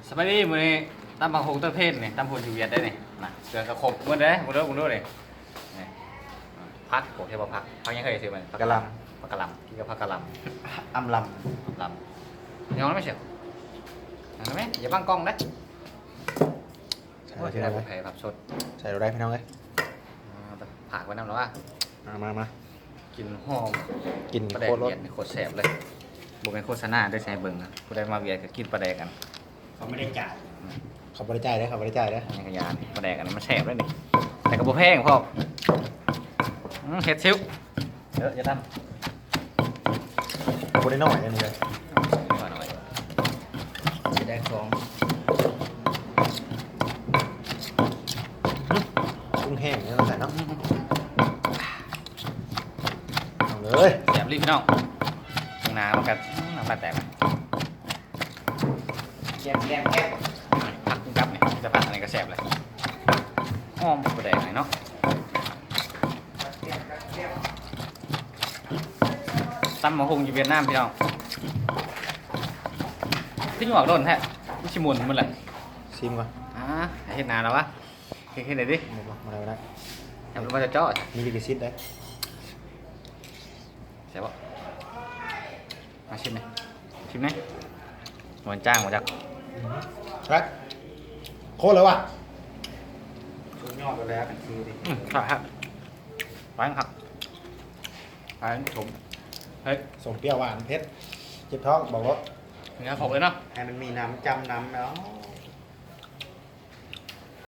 ສະບາຍດີ ມື້ນີ້ຕຳບັກຫຸ່ງເຕີເພນນີ້ ຕຳຫຸ່ງຢູ່ຫວຽດໄດ໋ນີ້ນະ ເຄື່ອງກະຄົບໝົດເດ້ ເບິ່ງເດີ ເບິ່ງເດີນີ້ ນີ້ ຜັກ ໂອເຄບໍ່ ຜັກ ຜັກຫຍັງເຄີຍຊື້ມານີ້ ຜັກກະຫຼໍ່າ ຜັກກະຫຼໍ່າ ກິນກັບຜັກກະຫຼໍ່າ ອຳລຳ ອຳລຳ ຍອມໄດ້ໄໝເຊຍ ຍອມໄດ້ໄໝ ຢ່າບັງກ້ອງເດ້ ໃສ່ ໂອ້ຍ ແລ້ວ ພີ່ນ້ອງເອີຍ ໃສ່ໂລດໄດ້ພີ່ນ້ອງເອີຍ ອ່າ ຝາກໄວ້ນຳລະວ່າ ມາ ມາ ມາ ກິນຫອມ ກິນ ປາແດກ ໂຄດໂລດ ຫວຽດນີ້ໂຄດແຊບເລີຍ ບໍ່ແມ່ນໂຄສະນາເດີ ໃຫ້ເບິ່ງນະ ຜູ້ໃດມາຫວຽດກໍກິນປາແດກກັນ ເຂົາບໍ່ໄດ້ຈ່າຍ ເຂົາບໍ່ໄດ້ຈ່າຍເດີ ເຂົາບໍ່ໄດ້ຈ່າຍເດີ ອັນນີ້ກໍຢ່າ ປາແດກອັນນີ້ມັນແຊບເລີຍນີ້ ແຕ່ກໍບໍ່ແພງພ້ອມ ອືມ ເຮັດຊິວ ເດີ ຢ່າທຳ ບໍ່ໄດ້ໜ້ອຍເດ້ນີ້ເດີ ໜ້ອຍໆ ຊິໄດ້ສອງ ປຸງແຫ້ງເດີ ໃສ່ເນາະ ອືມ ເອົາເລີຍ ແຊບອີ່ຫຼີພີ່ນ້ອງ ເບິ່ງໜ້າມັນກໍ ອືມ ນ້ຳລາຍແຕກ ແກ້ມໆໆ ຜັກກັບນີ້ ແຕ່ຜັກອັນນີ້ກໍແຊບເລີຍ ຫອມປາແດກນີ້ເນາະ ຕຳບັກຫຸ່ງຢູ່ຫວຽດນາມພີ່ນ້ອງ ຄືຫຍວກດົນແທ້ ມັນຊິໝຸ່ນໝົດແຫຼະ ຊີມກ່ອນ ອ່າ ໃຫ້ເຮັດໜ້າແລ້ວວະ ເຮັດ ເຮັດໄດ້ຕິ ບໍ່ ບໍ່ ບໍ່ໄດ້ ບໍ່ໄດ້ ແຊບ ບໍ່ຈະເຈາະ ມີລິຂະສິດເດ້ ແຊບບໍ່? ມາຊິມແດ່ ຊິມແດ່ ມັນຈາງບໍ່ຈັກ ອືມ ແຊບ ໂຄດເລີຍວ່ະ ສຸດຍອດໄປແລ້ວ ຄັນຄືນີ້ ອືມ ຄັກ ຫວານຄັກ ຫວານ ສົມ ເຜັດ ສົ້ມ ປ່ຽວ ຫວານ ເຜັດ ເຈັບທ້ອງ ບອກໂລດ ເນື້ອຄົບເລີຍເນາະ ໃຫ້ມັນມີນ້ຳຈ້ຳນຳເນາະ